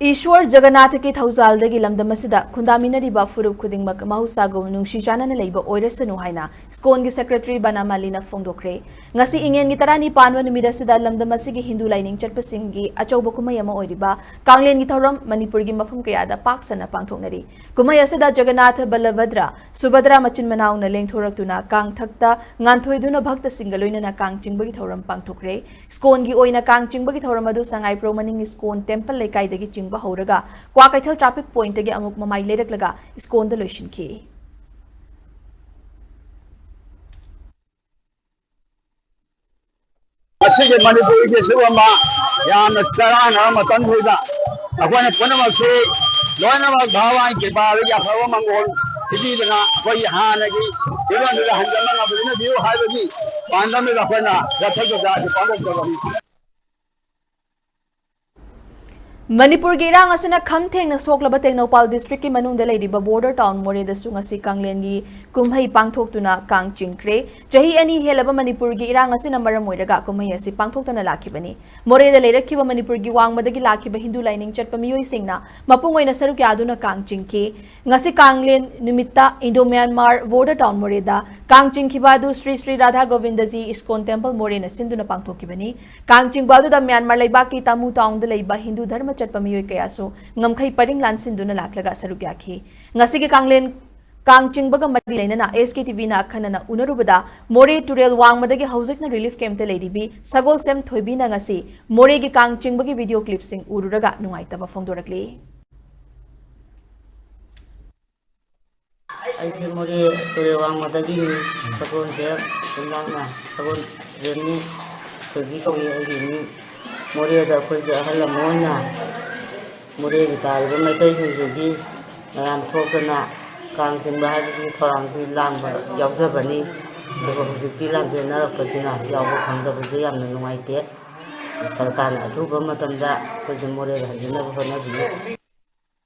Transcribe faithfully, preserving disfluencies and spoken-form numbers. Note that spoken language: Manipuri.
ꯏꯁ꯭ꯋꯔ ꯖꯒꯟꯅꯥꯊꯀꯤ ꯊꯧꯖꯥꯜꯗꯒꯤ ꯂꯝꯗꯝ ꯑꯁꯤꯗ ꯈꯨꯟꯗꯥꯃꯤꯟꯅꯔꯤꯕ ꯐꯨꯔꯨꯞ ꯈꯨꯗꯤꯡꯃꯛ ꯃꯍꯧꯁꯥꯒꯨꯝ ꯅꯨꯡꯁꯤ ꯆꯥꯟꯅꯅ ꯂꯩꯕ ꯑꯣꯏꯔꯁꯅꯨ ꯍꯥꯏꯅ ꯁ꯭ꯀꯣꯟꯒꯤ ꯁꯦꯀ꯭ꯔꯦꯇꯔꯤ ꯕꯅꯥꯃꯥꯂꯤꯅ ꯐꯣꯡꯗꯣꯛꯈ꯭ꯔꯦ꯫ ꯉꯁꯤ ꯏꯉꯦꯟꯒꯤ ꯇꯔꯥꯅꯤ ꯄꯥꯟꯕ ꯅꯨꯃꯤꯠ ꯑꯁꯤꯗ ꯂꯝꯗꯝ ꯑꯁꯤꯒꯤ ꯍꯤꯟꯗꯨ ꯂꯥꯏꯅꯤꯡ ꯆꯠꯄꯁꯤꯡꯒꯤ ꯑꯆꯧꯕ ꯀꯨꯝꯍꯩ ꯑꯃ ꯑꯣꯏꯔꯤꯕ ꯀꯥꯡꯂꯦꯟꯒꯤ ꯊꯧꯔꯝ ꯃꯅꯤꯄꯨꯔꯒꯤ ꯃꯐꯝ ꯀꯌꯥꯗ ꯄꯥꯛ ꯁꯟꯅ ꯄꯥꯡꯊꯣꯛꯅꯔꯤ꯫ ꯀꯨꯝꯍꯩ ꯑꯁꯤꯗ ꯖꯒꯟꯅꯥꯊ, ꯕꯂꯚꯗ꯭ꯔ, ꯁꯨꯚꯗ꯭ꯔ ꯃꯆꯤꯟ ꯃꯅꯥꯎꯅ ꯂꯦꯡꯊꯣꯔꯛꯇꯨꯅ ꯀꯥꯡꯊꯛꯇ ꯉꯥꯟꯊꯣꯏꯗꯨꯅ ꯚꯛꯇꯁꯤꯡꯒ ꯂꯣꯏꯅꯅ ꯀꯥꯡ ꯆꯤꯡꯕꯒꯤ ꯊꯧꯔꯝ ꯄꯥꯡꯊꯣꯛꯈ꯭ꯔꯦ꯫ ꯁ꯭ꯀꯣꯟꯒꯤ ꯑꯣꯏꯅ ꯀꯥꯡ ꯆꯤꯡꯕꯒꯤ ꯊꯧꯔꯝ ꯑꯗꯨ ꯁꯉꯥꯏꯄ꯭ꯔꯧ ꯃꯅꯤꯡ ꯁ꯭ꯀꯣꯟ ꯇꯦꯝꯄꯜ ꯂꯩꯀꯥꯏꯗꯒꯤ ꯆꯤꯡꯕ ꯍꯧꯔꯒ ꯀ꯭ꯋꯥꯀꯩꯊꯦꯜ ꯇ꯭ꯔꯥꯐꯤꯛ ꯄꯣꯏꯟꯠꯇꯒꯤ ꯑꯃꯨꯛ ꯃꯃꯥꯏ ꯂꯩꯔꯛꯂꯒ ꯁ꯭ꯀꯣꯟꯗ ꯂꯣꯏꯁꯤꯟꯈꯤ꯫ ꯉꯁꯤꯒꯤ ꯃꯅꯤꯄꯨꯔꯒꯤ ꯁꯤꯒꯨꯝꯕ ꯌꯥꯝꯅ ꯆꯔꯥꯡꯅꯕ ꯃꯇꯝꯁꯤꯗ ꯑꯩꯈꯣꯏꯅ ꯄꯨꯝꯅꯃꯛꯁꯤ ꯂꯣꯏꯅꯃꯛ ꯚꯒꯋꯥꯟ ꯀ꯭ꯔꯤꯄꯥꯗꯒꯤ ꯑꯐꯕ ꯃꯪꯒꯣꯜ ꯄꯤꯕꯤꯗꯅ ꯑꯩꯈꯣꯏꯒꯤ ꯍꯥꯟꯅꯒꯤ ꯐꯤꯕꯝꯗꯨꯗ ꯍꯟꯖꯤꯟꯕ ꯉꯝꯍꯟꯕꯤꯌꯨ ꯍꯥꯏꯕꯒꯤ ꯄꯥꯟꯗꯝꯗꯨꯗ ꯑꯩꯈꯣꯏꯅ ꯔꯊ ꯌꯥꯇ꯭ꯔꯥ ꯑꯁꯤ ꯄꯥꯡꯊꯣꯛꯆꯕꯅꯤ꯫ ꯃꯅꯤꯄꯨꯔꯒꯤ ꯏꯔꯥꯡ ꯑꯁꯤꯅ ꯈꯝ ꯊꯦꯡꯅ ꯁꯣꯛꯂꯕ ꯇꯦꯡꯅꯧꯄꯥꯜ ꯗꯤꯁꯇ꯭ꯔꯤꯛꯀꯤ ꯃꯅꯨꯡꯗ ꯂꯩꯔꯤꯕ ꯕꯣꯔꯗꯔ ꯇꯥꯎꯟ ꯃꯣꯔꯦꯗꯁꯨ ꯉꯁꯤ ꯀꯥꯡꯂꯦꯟꯒꯤ ꯀꯨꯝꯍꯩ ꯄꯥꯡꯊꯣꯛꯇꯨꯅ ꯀꯥꯡ ꯆꯤꯡꯈ꯭ꯔꯦ꯫ ꯆꯍꯤ ꯑꯅꯤ ꯍꯦꯜꯂꯕ ꯃꯅꯤꯄꯨꯔꯒꯤ ꯏꯔꯥꯡ ꯑꯁꯤꯅ ꯃꯔꯝ ꯑꯣꯏꯔꯒ ꯀꯨꯝꯍꯩ ꯑꯁꯤ ꯄꯥꯡꯊꯣꯛꯇꯅ ꯂꯥꯛꯈꯤꯕꯅꯤ꯫ ꯃꯣꯔꯦꯗ ꯂꯩꯔꯛꯈꯤꯕ ꯃꯅꯤꯄꯨꯔꯒꯤ ꯋꯥꯡꯃꯗꯒꯤ ꯂꯥꯛꯈꯤꯕ ꯍꯤꯟꯗꯨ ꯂꯥꯏꯅꯤꯡ ꯆꯠꯄ ꯃꯤꯑꯣꯏꯁꯤꯡꯅ ꯃꯄꯨꯡ ꯑꯣꯏꯅ ꯁꯔꯨꯛ ꯌꯥꯗꯨꯅ ꯀꯥꯡ ꯆꯤꯡꯈꯤ꯫ ꯉꯁꯤ ꯀꯥꯡꯂꯦꯟ ꯅꯨꯃꯤꯠꯇ ꯏꯟꯗꯣ ꯃ꯭ꯌꯥꯟꯃꯥꯔ ꯕꯣꯔꯗꯔ ꯇꯥꯎꯟ ꯃꯣꯔꯦꯗ ꯀꯥꯡ ꯆꯤꯡꯈꯤꯕ ꯑꯗꯨ ꯁ꯭ꯔꯤ ꯁ꯭ꯔꯤ ꯔꯥꯙꯥ ꯒꯣꯕꯤꯟꯗꯖꯤ ꯏꯁꯀꯣꯟ ꯇꯦꯝꯄꯜ ꯃꯣꯔꯦꯅ ꯁꯤꯟꯗꯨꯅ ꯄꯥꯡꯊꯣꯛꯈꯤꯕꯅꯤ꯫ ꯀꯥꯡ ꯆꯤꯡꯕ ꯑꯗꯨꯗ ꯃ꯭ꯌꯥꯟꯃꯥꯔ ꯂꯩꯕꯥꯛꯀꯤ ꯇꯥꯃꯨ ꯇꯥꯎꯟꯗ ꯂꯩꯕ ꯍꯤꯟꯗꯨ ꯙꯔꯃ ꯆꯠꯄ ꯃꯤꯑꯣꯏ ꯀꯌꯥꯁꯨ ꯉꯝꯈꯩ ꯄꯔꯤꯡ ꯂꯥꯟꯁꯤꯟꯗꯨꯅ ꯂꯥꯛꯂꯒ ꯁꯔꯨꯛ ꯌꯥꯈꯤ꯫ ꯉꯁꯤꯒꯤ ꯀꯥꯡꯂꯦꯟ ꯀꯥꯡ ꯆꯤꯡꯕꯒ ꯃꯔꯤ ꯂꯩꯅꯅ ꯑꯦꯁ ꯀꯦ ꯇꯤ ꯚꯤꯅ ꯑꯈꯟꯅꯅ ꯎꯅꯔꯨꯕꯗ ꯃꯣꯔꯦ ꯇꯨꯔꯦꯜ ꯋꯥꯡꯃꯗꯒꯤ ꯍꯧꯖꯤꯛꯅ ꯔꯤꯂꯤꯐ ꯀꯦꯝꯞꯇ ꯂꯩꯔꯤꯕꯤ ꯁꯒꯣꯜꯁꯦꯝ ꯊꯣꯏꯕꯤꯅ ꯉꯁꯤ ꯃꯣꯔꯦꯒꯤ ꯀꯥꯡ ꯆꯤꯡꯕꯒꯤ ꯚꯤꯗꯤꯑꯣ ꯀ꯭ꯂꯤꯞꯁꯤꯡ ꯎꯔꯨꯔꯒ ꯅꯨꯡꯉꯥꯏꯇꯕ ꯐꯣꯡꯗꯣꯔꯛꯂꯤ꯫ ꯑꯩꯁꯦ ꯃꯣꯔꯦ ꯇꯨꯔꯦꯜ ꯋꯥꯡꯃꯗꯒꯤꯅꯤ꯫ ꯁꯒꯣꯜꯁꯦꯝ ꯌꯨꯝꯅꯥꯛꯅ ꯁꯒꯣꯜꯁꯦꯝꯅꯤ꯫ ꯊꯣꯏꯕꯤ ꯀꯧꯏ ꯑꯩꯒꯤ ꯃꯤꯡ꯫ ꯃꯣꯔꯦꯗ ꯑꯩꯈꯣꯏꯁꯦ ꯑꯍꯜ ꯂꯃꯟ ꯑꯣꯏꯅ ꯃꯣꯔꯦꯒꯤ ꯇꯥꯔꯤꯕ ꯃꯩꯇꯩꯁꯤꯡꯁꯤꯒꯤ ꯃꯌꯥꯝ ꯊꯣꯛꯇꯅ ꯀꯥꯡ ꯆꯤꯡꯕ ꯍꯥꯏꯕꯁꯤꯒꯤ ꯊꯧꯔꯥꯡꯁꯤ ꯂꯥꯡꯕ ꯌꯥꯎꯖꯕꯅꯤ꯫ ꯑꯗꯨꯒ ꯍꯧꯖꯤꯛꯇꯤ ꯂꯥꯟꯖꯦꯟꯅꯔꯛꯄꯁꯤꯅ ꯌꯥꯎꯕ ꯐꯪꯗꯕꯁꯦ ꯌꯥꯝꯅ ꯅꯨꯡꯉꯥꯏꯇꯦ꯫ ꯁꯔꯀꯥꯔꯅ ꯑꯊꯨꯕ ꯃꯇꯝꯗ ꯑꯩꯈꯣꯏꯁꯦ ꯃꯣꯔꯦꯗ ꯍꯟꯖꯤꯟꯅꯕ ꯍꯣꯠꯅꯕꯤꯌꯨ꯫